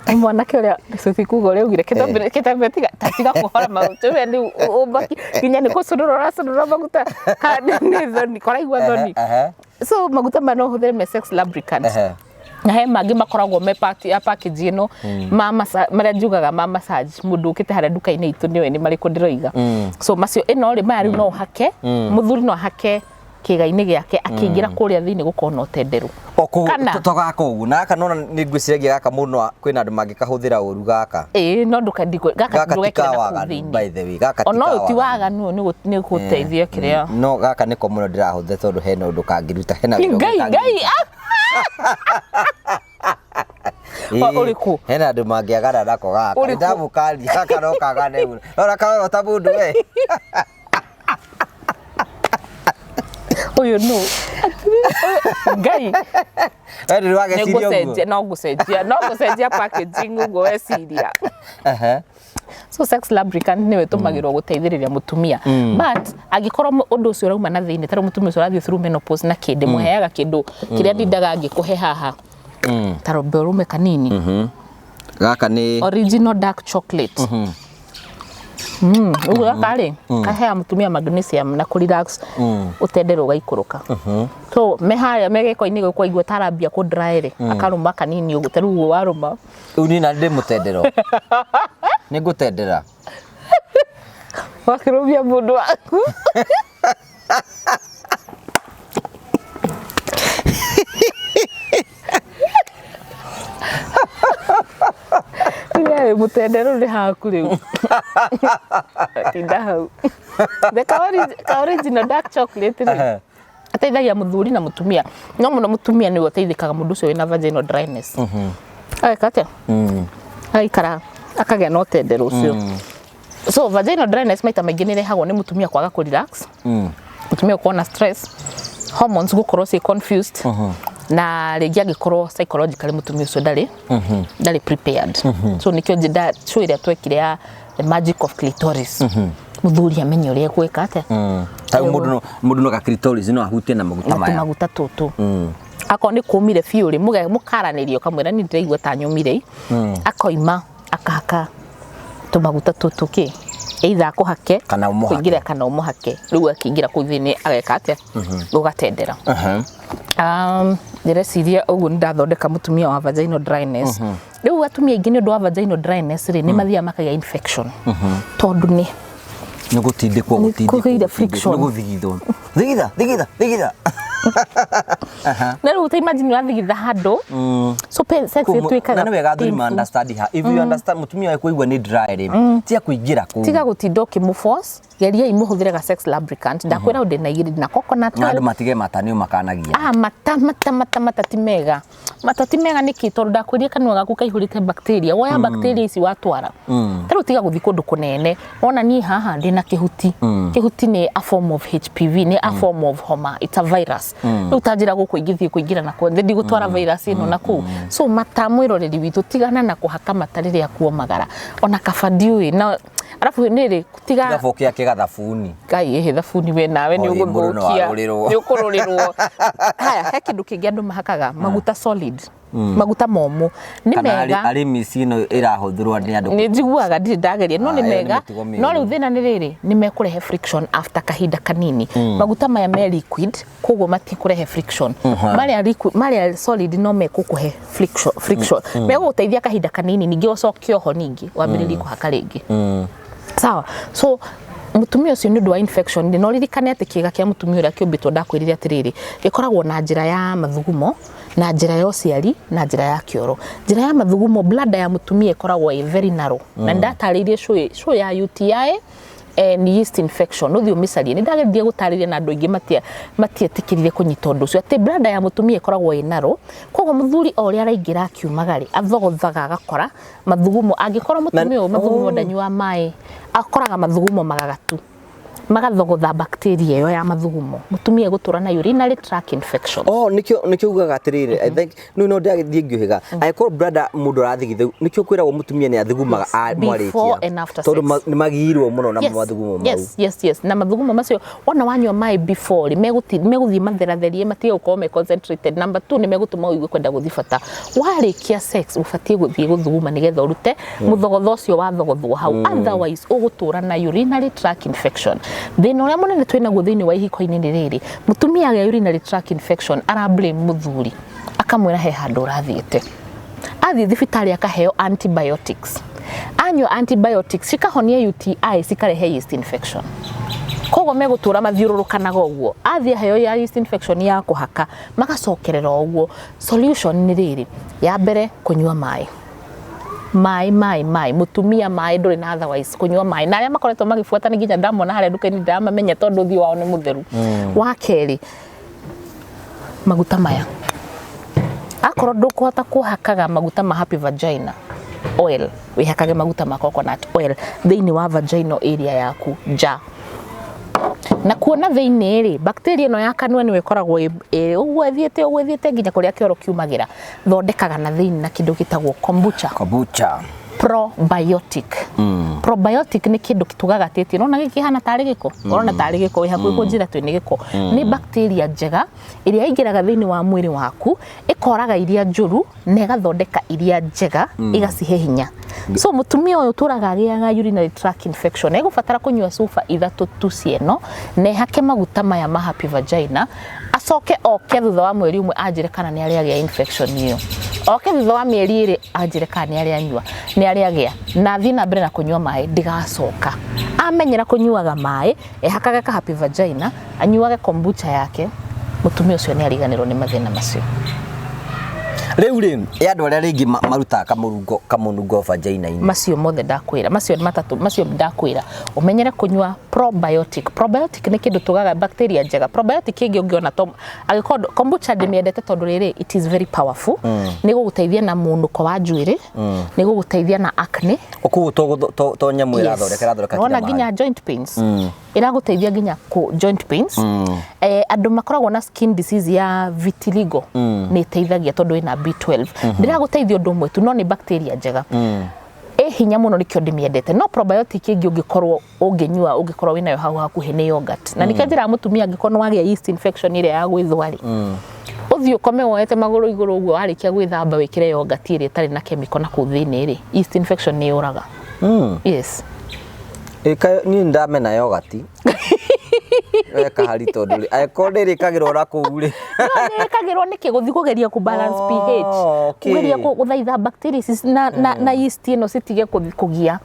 Nĩ mwanake ũrĩa tũtikuga ũrĩa augire kĩtambia, tiga ta tiga kũhora maguta we rĩu ũmbaki nginya nĩ gũcũnũra ũracũnũra maguta, kana nĩ thoni koraigua thoni. So maguta maya no ũhũthĩre me sex lubricant. Na he mangĩ makoragwo me part ya package ĩno ma marĩa njugaga ma massage. Mũndũ ũkĩte harĩa nduka-inĩ itũ nĩoĩ nĩ marĩkũ ndĩroiga. So macio ĩno rĩ, maya rĩu no ũhake, mũthuri no ahake. Kĩĩga-inĩ gĩake akĩingĩra kũrĩa thĩinĩ gũkorwo na ũtenderũ. O kũu Kana- to gaka ũguo na gaka nona nĩ ngwĩciragia gaka mũndũ no kwĩna andũ mangĩkahũthĩra ũru gaka. Ĩĩ, no ndũka gaka Gaka ti ndũgekĩre ka na kũu waganu, thĩinĩ. by the way, gaka ti Ona ka ũyũ ti waganu. waganu, ũyũ nĩ gũteithia kĩrĩa. No gaka nĩko mũno ndĩrahũthĩra tondũ hena ũndũ kangĩruta, hena wĩra ũngĩ Ngai kangĩruta. Ngai, ah! Ĩĩ, Ũrĩkũ? Hena andũ mangĩagana nako gaka. Ũrĩkũ? Ndamũkaria gaka no kagane mũno. Rora karora ta mũndũ we. Ũyũ nũ? Ngai. We ndũrĩ wageciria ũguo? Nĩngũcenjia, no ngũcenjia packaging ũguo weciria. So sex lubricant nĩwe ĩtũmagĩrwo gũteithĩrĩria mũtumia, but angĩkorwo ũndũ ũcio ũrauma na thĩinĩ, tarĩu mũtumia ũcio ũrathiĩ through menopause na kĩndĩ mũheaga kĩndũ kĩrĩa ndindaga ngĩkũhe haha, ta rombe ũrũme kanini. Gaka nĩ Original dark chocolate. Ũguo gaka rĩ kaheaga mũtumia magnesium na kũ relax ũtendere ũgaikũrũka. So me harĩa me gĩko-inĩ gũkũ aigua tarambia kũ dry rĩ, akarũma kanini ũguo, ta rĩu ũguo warũma. Rĩu niĩ na ndĩ mũtendero. Nĩ ngũtendera. Wakĩrũmia mũndũ waku. Rĩu mũtendero nĩ haku rĩu. Tinda hau. The ka original dark chocolate rĩ ateithagia mũthuri na mũtumia, no mũno mũtumia nĩwe ũteithĩkaga, mũndũ ũcio wĩna vaginal dryness. Ageka atĩa? Agaikara akagĩa na ũtendero ũcio. So vaginal dryness maita maingĩ nĩ ĩrehagwo nĩ mũtumia kwaga kũ relax, mũtumia gũkorwo na stress, hormones gũkorwo ciĩ confused, na rĩngĩ angĩkorwo psychologically mũtumia ũcio ndarĩ prepared. So nĩkĩo njĩnda show ĩrĩa twekire ya The Magic of Clitoris, mũthuri amenye ũrĩa egwĩka atĩa. Ta rĩu mũndũ no ga clitoris no ahutie na maguta na maya. Tũmaguta tũtũ, akorwo nĩ kũmire biũ rĩ, mũkaranĩria, ũkamwĩra nĩ ndĩraigua ta nyũmire ĩ, akoima akahaka tũmaguta tũtũ kĩ either akũhake Kana ũmũhake. Kũingĩra kana ũmũhake, rĩu akĩingĩra kũu thĩinĩ ageka atĩa? Ũgatendera. Ndĩreciria ũguo nĩ ndathondeka mũtumia wa vaginal dryness. Rĩu atumia aingĩ nĩ ũndũ wa vaginal dryness rĩ, nĩ mathiaga makagĩa infection tondũ nĩ Nĩ gũtindĩkwo. Nĩ gũtindĩkwo kũgĩire gũtindĩkwo, friction. Nĩ gũthigithwo. Thigitha, thigitha, thigitha. Na rĩu ta imagine ũrathigitha handũ, so pain, sex ĩtuĩkaga Na nĩ wega athuri ma painful. understand ha. If you understand mũtumia waku aigua nĩ dry rĩ, tiga kũingĩra kũu. Tiga gũtinda ũkĩmũforce, geriai mũhũthĩre ga sex lubricant. Ndakwĩra ũndĩ na igĩrĩ na coconut Na oil. andũ matige mata nĩ ũmakanagia. Ah, mata mata mata mata ti mega, mata ti mega. Nĩkĩ? Tondũ ndakwĩrire kanua gaku kaihũrĩte bacteria. Woya bacteria ici watwara. Ta rĩu tiga gũthiĩ kũndũ kũnene. Wona niĩ haha ndĩna kĩhuti. Kĩhuti nĩ a form of HPV, nĩ a form of homa, it's a virus. Rĩu ta njĩra gũkũ ingĩthiĩ kũingĩra nakuo thĩ, ndigũtwara virus ĩno na kũu. So mata, mwĩroreri witũ, tigana na kũhaka mata rĩrĩa kuomagara, ona kaba ndiũĩ na arabu nĩ rĩ tiga. Tiga boki yake gathabuni. Ngai ĩhĩ, thabuni we nawe nĩ Oi, mũndũ no ũgũthũkia. arũrĩrwo. Nĩ ũkũrũrĩrwo. Haya, he kĩndũ kĩngĩ andũ mahakaga, maguta solid, maguta momũ nĩ Kana mega. Arĩ mĩciĩ ĩno ĩrahũthĩrwo nĩ andũ. Nĩ njiguaga, ndirĩ ndageria, no Ah, nĩ ĩyo nĩ mega. mĩtugo mĩũru. No rĩu thĩna nĩ rĩrĩ, nĩ mekũrehe friction after kahinda kanini. Maguta maya me liquid, koguo matikũrehe friction. Marĩa liquid, marĩa solid no mekũkũhe friction, megũgũteithia kahinda kanini, ningĩ ũcoke oho ningĩ wambĩrĩrie kũhaka rĩngĩ. Sawa? So mũtumia ũcio nĩ ũndũ wa infection rĩ, no ririkane atĩ kĩga kĩa mũtumia ũrĩa kĩũmbĩtwo, ndakwĩrire atĩrĩrĩ, gĩkoragwo na njĩra ya mathugumo na njĩra ya ũciari na njĩra ya kĩoro. Njĩra ya mathugumo, bladder ya mũtumia ĩkoragwo ĩ very narrow, na nĩndatarĩirie show ya UTI and yeast infection, ũthiĩ ũmĩcarie. Nĩ ndageririe gũtarĩria na andũ aingĩ matietĩkĩrire kũnyita ũndũ ũcio atĩ bladder ya mũtumia ĩkoragwo ĩ narrow, koguo mũthuri o ũrĩa araingĩra akiumaga rĩ, athogothaga agakora mathugumo. Angĩkorwo mũtumia ũyũ mathugumo ndanyua maĩ, akoraga mathugumo magagatu, magathogotha bacteria ĩyo ya mathugumo, mũtumia egũtũra na urinary tract infection. Oh, nĩkĩo ugaga atĩrĩrĩ, I think no no ndagĩthiĩ ngĩũhĩga angĩkorwo brother mũndũ arathigitha, nĩkĩo kwĩragwo mũtumia nĩ athugumaga Yes, before and after tondũ sex. Nĩ magirwo mũno na mathugumo mau. Yes, na mathugumo macio wona wanyua maĩ before rĩ, megũthiĩ matheratherie, matige gũkorwo me concentrated. Number two, nĩ megũtũma ũigue kwenda gũthiĩ bata. Warĩkia sex ũbatiĩ gũthiĩ gũthuguma nĩgetha ũrute mũthogotho ũcio wathogothwo hau, otherwise ũgũtũra na urinary tract infection. Thĩna ũrĩa mũnene twĩnaguo thĩinĩ wa ihiko-inĩ nĩ rĩrĩ, mũtumia agĩa urinary tract infection ara blame mũthuri, akamwĩra he handũ ũrathiĩte. Athiĩ thibitarĩ akaheo antibiotics, anyua antibiotics cikahonia UTI, cikarehe yeast infection. Koguo megũtũra mathiũrũrũkanaga ũguo, athiĩ aheo ya yeast infection ya kũhaka, magacokerera ũguo. Solution nĩ rĩrĩ, ya mbere, kũnyua maĩ, maĩ, maĩ, maĩ. Mũtumia, maĩ ndũrĩ na otherwise, kũnyua maĩ. Na arĩa makoretwo magĩbuata nĩ nginya ndamona harĩa nduka-inĩ, ndiramamenya tondũ ũthiũ wao nĩ mũtheru. Wa kerĩ, maguta maya, akorwo ndũkũhota kũhakaga maguta ma Happy Vagina Oil, wĩhakage maguta ma coconut oil thĩinĩ wa vaginal area yaku nja. Na kuona thĩinĩ rĩ, bacteria ĩno ya kanua nĩyo ĩkoragwo ũguo ĩthiĩte ũguo, ĩthiĩte nginya kũrĩa kĩoro kiumagĩra. Thondekaga na thĩinĩ na kĩndũ gĩtagwo kombucha. Kombucha. Probiotic. Probiotic nĩ kĩndũ tũgagatĩtie. Ũrona gĩkĩ kĩhana tarĩ gĩko, ũrona tarĩ gĩko, wĩ hakuhĩ kũnjĩra twĩ nĩ gĩko. Nĩ bacteria njega ĩrĩa ĩingĩraga thĩinĩ wa mwĩrĩ waku, ĩkoraga iria njũru na ĩgathondeka iria njega, ĩgacihe hinya. So mũtumia ũyũ ũtũraga agĩaga urinary tract infection egũbatara kũnyua cuba ithatũ tu cieno na ehake maguta maya ma Happy Vagina, acoke oke thutha wa mweri 1 anjĩre kana nĩ arĩ agĩa infection ĩyo, oke thutha wa mĩeri 2 anjĩre kana nĩ arĩ anyua, nĩ arĩ agĩa, na athiĩ na mbere na kũnyua maĩ, ndĩgacoka. Amenyera kũnyuaga maĩ, ehakage ka Happy Vagina, anyuage kombucha yake, mũtumia ũcio nĩ ariganĩrwo nĩ mathĩna macio. Rĩu rĩ, ya andũ arĩa rĩngĩ marutaga kamũnungo vagina-inĩ. Macio mothe ndakwĩra, macio matatũ macio ndakwĩra, ũmenyere kũnyua probiotic. Probiotic nĩ kĩndũ tugaga bacteria njega. Probiotic ĩngĩ ũngĩona to angĩkorwo kombucha ndĩmĩendete tondũ rĩrĩ, it is very powerful. Nĩ gũgũteithia na mũnũko wa njuĩrĩ, nĩ gũgũteithia na acne. Koguo to nyamũ ĩrathondeka, ĩrathondeka Wona kila nginya mahali. Joint pains, ĩragũteithia nginya kũ joint pains. Andũ makoragwo na skin disease ya vitiligo, nĩ ĩteithagia tondũ ĩna B12. Ndĩragũteithia ũndũ ũmwe tu, no nĩ bacteria njega ĩ hinya mũno, nĩkĩo ndĩmĩendete. No probiotic ĩngĩ ũngĩkorwo ũngĩnyua, ũngĩkorwo wĩnayo hau hakuhĩ, nĩ yogurt. Na nĩkĩo njĩraga mũtumia, angĩkorwo nĩ wagĩa yeast infection ĩrĩa ya gwĩthwa rĩ, ũthiĩ ũkome woete magũrũ igũrũ ũguo, warĩkia gwĩthamba wĩkĩre yogurt ĩrĩa ĩtarĩ na chemical na kũu thĩinĩ rĩ, yeast infection nĩ yũraga. Yes. Ĩka niĩ ndamena yogurt. Weka hari tondũ rĩ, angĩkorwo ndĩrĩkagĩrwo na kũu rĩ. No nĩ ĩkagĩrwo nĩkĩ? Gũthiĩ kũgeria kũ balance pH, kũgeria gũthaitha bacteria ici na yeast ĩno citige kũgia.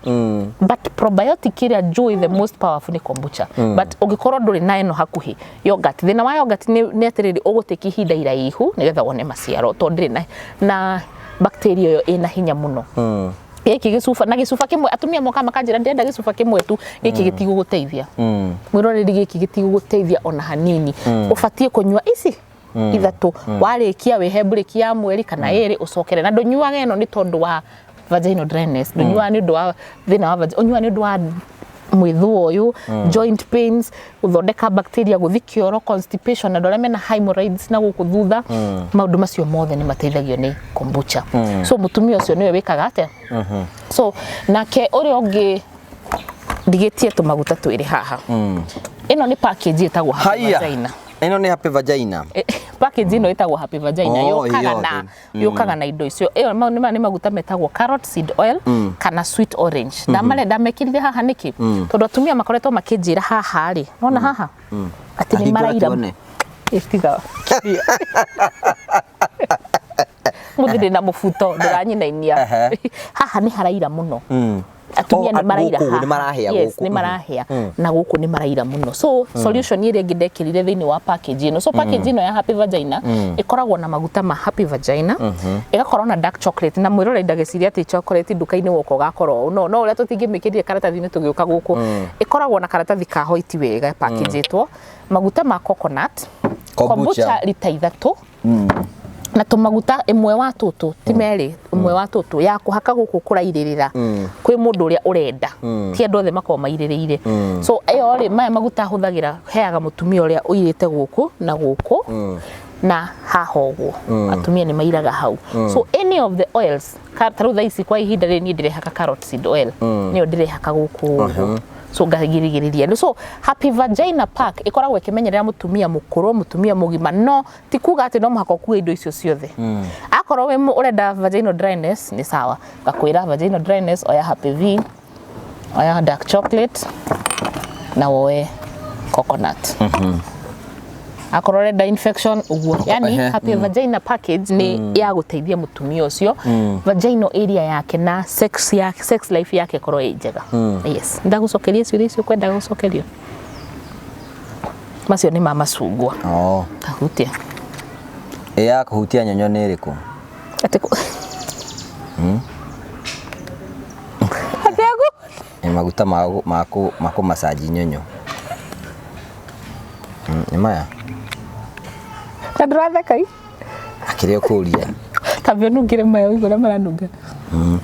But probiotic ĩrĩa njũĩ the most powerful nĩ kombucha. But ũngĩkorwo ndũrĩ na ĩno hakuhĩ, yogurt. Thĩna wa yogurt nĩ atĩrĩrĩ, ũgũtĩki ihinda iraihu nĩgetha wone maciaro, tondũ ndĩrĩ na bacteria ĩyo ĩna hinya mũno. Gĩkĩ gĩcuba na gĩcuba kĩmwe, atumia moka makanjĩra, "Ndĩrenda gĩcuba kĩmwe tu." Gĩkĩ gĩtigũgũteithia, mwĩroreri, gĩkĩ gĩtigũgũteithia ona hanini. Ũbatiĩ kũnyua ici ithatũ, warĩkia wĩhe break ya mweri kana 2, ũcokere. Na ndũnyuaga ĩno nĩ tondũ wa vaginal dryness, ndũnyuaga nĩ ũndũ wa thĩna wa vagina, ũnyuaga nĩ ũndũ wa mwĩthũo ũyũ, joint pains, gũthondeka bacteria, gũthi kĩoro, constipation, andũ arĩa mena hemorrhoids na gũkũ thutha. Maũndũ macio mothe nĩ mateithagio nĩ kombucha. So mũtumia ũcio nĩwe wĩkaga atĩa? So nake ũrĩa ũngĩ ndigĩtie tũmaguta twĩrĩ haha, ĩno nĩ package ĩtagwo Happy Haya. Vagina. Ĩno nĩ Happy Vagina. Package ĩno ĩtagwo Happy Vagina. Oh, Yũkaga yothe. na yũkaga na indo icio. Ĩyo nĩ maguta metagwo carrot seed oil kana sweet orange. Ndamare ndamekĩrire haha nĩkĩ? Tondũ atumia makoretwo makĩnjĩra haha rĩ, nona haha atĩ nĩ Ahingũra maraira. tuone. Ĩtiga mũthĩ ndĩ na mũbuto, ndũranyinainia. Haha nĩ haraira mũno. Atumia Oh, nĩ maraira gũkũ haha. nĩ marahĩa Yes, gũkũ. nĩ marahĩa na gũkũ nĩ maraira mũno. So solution ĩrĩa ĩngĩ ndekĩrire thĩinĩ wa package ĩno, so package ĩno ya Happy Vagina ĩkoragwo na maguta ma Happy Vagina, ĩgakorwo na dark chocolate. Na mwĩroreri ndageciria atĩ chocolate nduka-inĩ woka ũgakorwo ũũ. No ũrĩa tũtingĩmĩkĩrire karatathi-inĩ tũgĩũka gũkũ, ĩkoragwo na karatathi ka white wega packagĩtwo, maguta ma coconut, Kombucha. Kombucha rita 3, na tũmaguta ĩmwe wa tũtũ, ti merĩ, ĩmwe wa tũtũ ya kũhaka gũkũ kũrairĩrĩra kwĩ mũndũ ũrĩa ũrenda. Ti andũ othe makoragwo mairĩrĩire. So ĩyo rĩ, maya maguta hũthagĩra heaga mũtumia ũrĩa ũirĩte gũkũ na gũkũ na haha ũguo. Atumia nĩ mairaga hau. So any of the oils, ta rĩu thaa ici kwa ihinda rĩrĩ niĩ ndĩrehaka carrot seed oil, nĩyo ndĩrehaka gũkũ ũguo. So ngagirigĩrĩria. So Happy Vagina Pack ĩkoragwo ĩkĩmenyerera mũtumia mũkũrũ, mũtumia mũgima. No ti kuga atĩ no mũhaka ũkue indo icio ciothe. Akorwo wĩ ũrenda vaginal dryness, nĩ sawa, ngakwĩra vaginal dryness, oya Happy V, oya dark chocolate na woe coconut. Akorwo ũrenda infection ũguo, yani Happy Vagina package nĩ ya gũteithia mũtumia ũcio vaginal area yake na sex life yake ĩkorwo ĩ njega. Yes, ndagũcokeria ciũria icio kwendaga gũcokerio. Macio nĩ ma macungwa. Oh. Kahutia. Ĩ ya kũhutia nyonyo nĩ ĩrĩkũ? Atĩ Atĩ aku? Nĩ maguta ma kũmacaji nyonyo. Nĩ maya? Na ndũratheka i? Akĩrĩa ũkũria. Tambia ũnungĩre maya ũigue ũrĩa maranunga.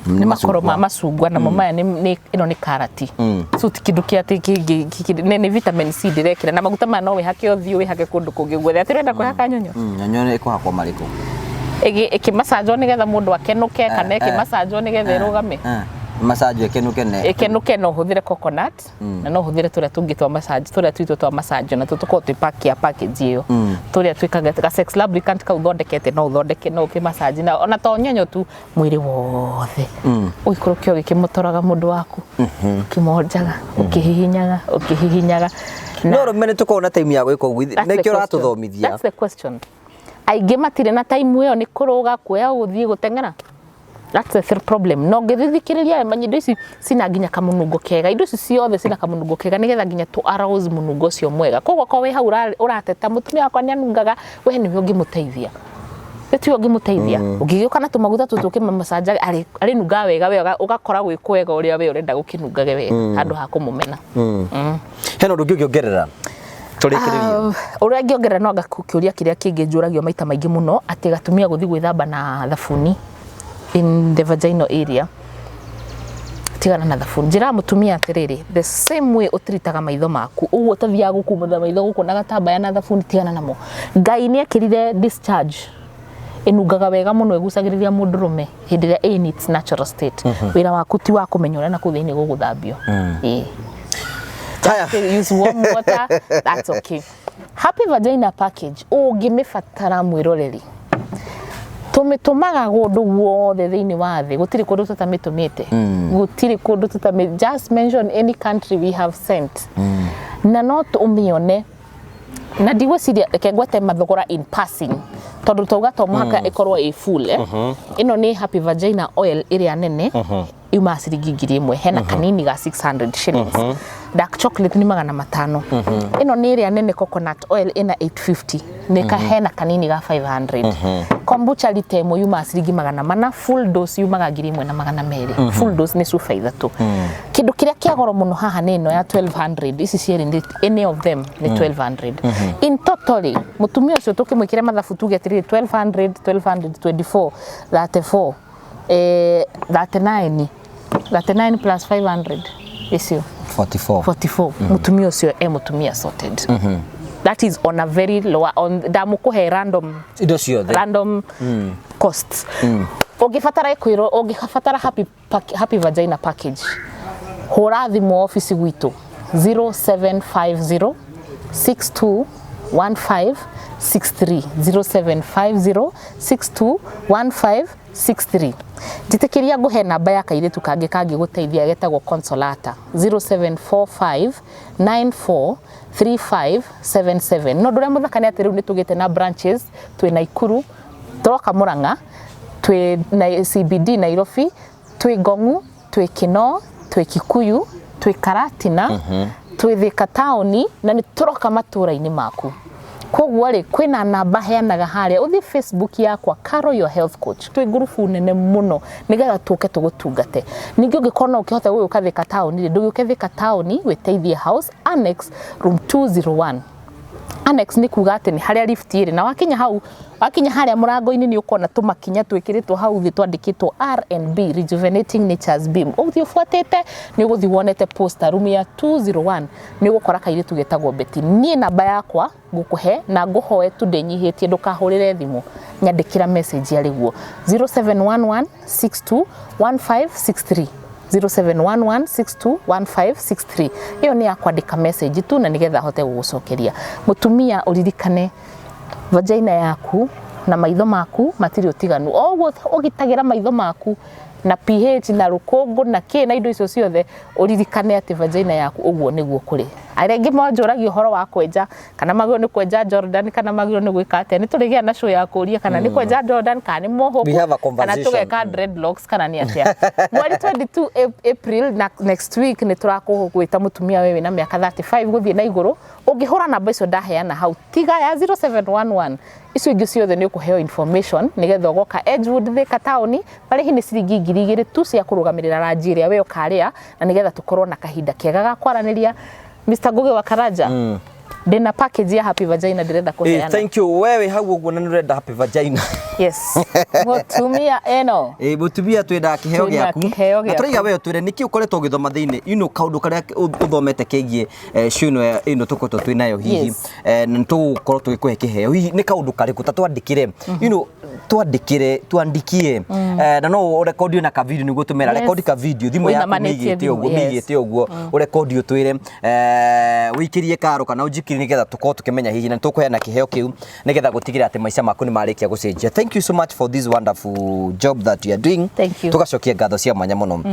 Nĩ makoro ma macungwa namo maya nĩ ĩno nĩ karati. So ti kĩndũ kĩa atĩ kĩngĩ nĩ vitamin C ndĩrekĩra na maguta maya no wĩhake ũthiũ wĩhake kũndũ kũngĩ guothe. Atĩ ũrenda kwĩhaka nyonyo? Nyonyo nĩ ĩkũhakwo marĩkũ? Ĩkĩmacanjwo nĩgetha mũndũ akenũke kana ĩkĩmacanjwo nĩgetha ĩrũgame? Macanjwo ĩkenũke ne. Ĩkenũke no ũhũthĩre coconut na no ũhũthĩre tũrĩa tũngĩ twa massage tũrĩa twitũ twa massage na tũkorwo twĩ pack ya package ĩyo tũrĩa twĩkaga ga sex lubricant kau thondekete no ũthondeke no ũkĩ massage na ona to nyonyo tu mwĩrĩ wothe ũikũrũke ũgĩkĩmũtoraga mũndũ waku ũkĩmonjaga ũkĩhihinyaga ũkĩhihinyaga. No rũme nĩ tũkoragwo na time ya gwĩka ũguo nĩkĩo ũratũthomithia. That's the question. Aingĩ matirĩ na time ĩyo, nĩ kũrũga kuoya gũthiĩ gũteng'era. That's the problem. No ngĩthikĩrĩria manya indo ici cina nginya kamũnungo kega. Indo ici ciothe cina kamũnungo kega nĩgetha nginya tũ arouse mũnungo ũcio mwega. Koguo korwo wĩ hau ũrateta mũtumia wakwa nĩ anungaga, we nĩwe ũngĩmũteithia. We tiwe ũngĩmũteithia. Ũngĩgĩũka na tũmaguta tũtũ ũkĩmamacanjage arĩnungaga wega we ũgakora gwĩ kwega ũrĩa we ũrenda gũkĩnungage wega handũ ha kũmũmena. Hena ũndũ ũngĩ ũngĩongerera? Tũrĩkĩrĩrie. Ũrĩa ingĩongerera no anga kĩũria kĩrĩa kĩngĩ njũragio maita maingĩ mũno atĩ gatumia gũthiĩ gwĩthamba na thabuni in the vaginal area. Tigana na thabuni. Njĩraga mũtumia atĩrĩrĩ, the same way ũtiritaga maitho maku ũguo ũtathiaga gũkumutha maitho gũkũ na gatambaya na thabuni, tigana namo. Ngai nĩ ekĩrire discharge ĩnungaga wega mũno ĩgucagĩrĩria mũndũrũme hĩndĩ ĩrĩa in its natural state. Wĩra waku ti wa kũmenya ũrĩa na kũu thĩinĩ gũgũthambio. Ĩĩ. Use warm water, that's okay. Happy Vagina package ũngĩmĩbatara mwĩroreri tũmĩtũmaga kũndũ guothe thĩinĩ wa thĩ, gũtirĩ kũndũ tũtamĩtũmĩte, gũtirĩ kũndũ tũtamĩ, just mention any country we have sent na no ũmĩone. Na ndigwĩciria, reke ngwete mathogora in passing tondũ twauga to mũhaka ĩkorwo ĩ full, eh? Ĩno nĩ Happy Vagina oil ĩrĩa nene yumaga ciringi 1000, hena kanini ga 600 shillings. Dark chocolate nĩ 500. Ĩno nĩ ĩrĩa nene coconut oil ĩna 850, nĩ ka hena kanini ga 500. Kombucha lita ĩmwe yumaga ciringi 400, full dose yumaga 1200. Full dose nĩ cuba ithatũ. Kĩndũ kĩrĩa kĩa goro mũno haha nĩ ĩno ya 1200. Ici cierĩ nĩ any of them nĩ 1200. In totally mũtumia ũcio tũkĩmwĩkĩra mathabu tuge atĩrĩrĩ 1200 1200 24 34 39 39 plus 500 icio 44. 44. Mutumia ũcio e mutumia sorted. That is on a very lower on ndamũkũhe random indo ciothe random costs. Ũngĩbatara ĩkwĩrwo ũngĩbatara happy vagina package, hũra thimũ obici gwitũ 0750 62 1563, 0750 62 1563. Njĩtĩkĩria ngũhe namba ya kairĩtu kangĩ kangĩgũteithia getagwo Consolata, 0745 94 3577. No ũndũ ũrĩa mũthaka nĩ atĩ rĩu nĩ tũgĩte na branches. Twĩ Naikuru, tũroka Murang'a, twĩ na CBD Nairobi, twĩ Ngong'u, twĩ Kinoo, twĩ Kikuyu, twĩ Karatina, twĩ Thika taũni na nĩ tũroka matũra-inĩ maku. Koguo rĩ, kwĩna namba heanaga harĩa ũthiĩ Facebook yakwa Caro Your Health Coach, twĩ ngurubu nene mũno nĩgetha tũke tũgũtungate. Ningĩ ũngĩkorwo no ũkĩhote gũgĩũka Thika taũni rĩ, ndũgĩũke Thika taũni wĩteithie House Annex room 201. Annex nĩ kuga atĩ nĩ harĩa lift ĩrĩ, na wakinya hau, wakinya harĩa mũrango-inĩ nĩ ũkona tũmakinya twĩkĩrĩtwo hau thĩ twandĩkĩtwo R&B, Rejuvenating Nature's Beam. Ũgũthiĩ ũbuatĩte nĩ ũgũthiĩ wonete poster room ya 201, nĩ ũgũkora kairĩtu getagwo Betty. Niĩ namba yakwa ngũkũhe na ngũhoe tu ndĩnyihĩtie ndũkahũrĩre thimũ, nyandĩkĩra message arĩ guo 0711 62 1563, 0711621563. Ĩyo nĩ ya kwandĩka message tu na nĩgetha hote gũgũcokeria. Mũtumia, ũririkane vagina yaku na maitho maku matirĩ ũtiganu. O ũguo ũgitagĩra maitho maku na pH na rũkũngũ na kĩ na indo icio ciothe, ũririkane atĩ vagina yaku ũguo nĩguo kũrĩ. Arĩa angĩ manjũragia ũhoro wa kwenja kana magĩrĩirwo nĩ kwenja Jordan kana magĩrĩirwo nĩ gwĩka atĩa, nĩ tũrĩgĩa na show ya kũria kana nĩ kwenja Jordan kana nĩ mohawk We have a kana conversation. tũgeka dreadlocks kana nĩ atĩa. Mweri 22 April na next week nĩ tũrakũgwĩta mũtumia wewe na mĩaka 35 gũthiĩ na igũrũ. Ũngĩhũra namba icio ndaheana hau, tiga ya 0711, icio ingĩ ciothe nĩ ũkũheo information nĩgetha ũgoka Edgewood Thika taũni. Marĩhi nĩ ciringi 2000 tu cia kũrũgamĩrĩra ranji ĩrĩa we ũkarĩa, na nĩgetha tũkorwo na kahinda kega ga kwaranĩria. Mr. Ngugi wa Karanja, ndĩna package ya Happy Vagina ndĩrenda kũheana. Thank you. Wewe hau ũguo na nĩũrenda Happy Vagina. Yes, mũtumia ĩno. Ĩ, mũtumia, twenda kĩheo Twĩna gĩaku. kĩheo Na gĩaku. tũraiga we ũtwĩre nĩkĩ ũkoretwo ũgĩthoma thĩinĩ kaũndũ karĩa ũthomete kegiĩ show ĩno ĩno tũkoretwo twĩ nayo hihi. Na nĩtũgũkorwo tũgĩkũhe kĩheo. Hihi nĩ kaũndũ karĩkũ? Ta twandĩkĩre, twandĩkĩre, tuandikie. Na no ũrekondi na ka video nĩguo tũmera. Rekondi ka video, thimũ yaku Ũinamanĩtie mĩigĩte thimũ, ũguo, mĩigĩte ũguo, ũrekondi ũtwĩre, ũikĩrie karo kana ũnjikĩrie nĩgetha tũkorwo tũkĩmenya hihi na nĩtũkũheana kĩheo kĩu nĩgetha gũtigĩrĩra atĩ maica maku nĩ marĩkia gũcenjia. Thank you so much for this wonderful job that you are doing. Thank you. Tũgacokia ngatho cia mwanya mũno.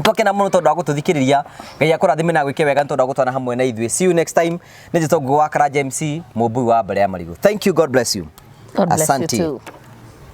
Twakena mũno tondũ wa gũtũthikĩrĩria. Ngai akũrathime na gwĩke wega nĩ tondũ wa gũtwana hamwe na ithuĩ. See you next time. Nĩ njĩtwo Ngugi wa Karanja MC, mũmbui wa mbere ya marigũ. Thank you. God bless you. God bless you Asante. too.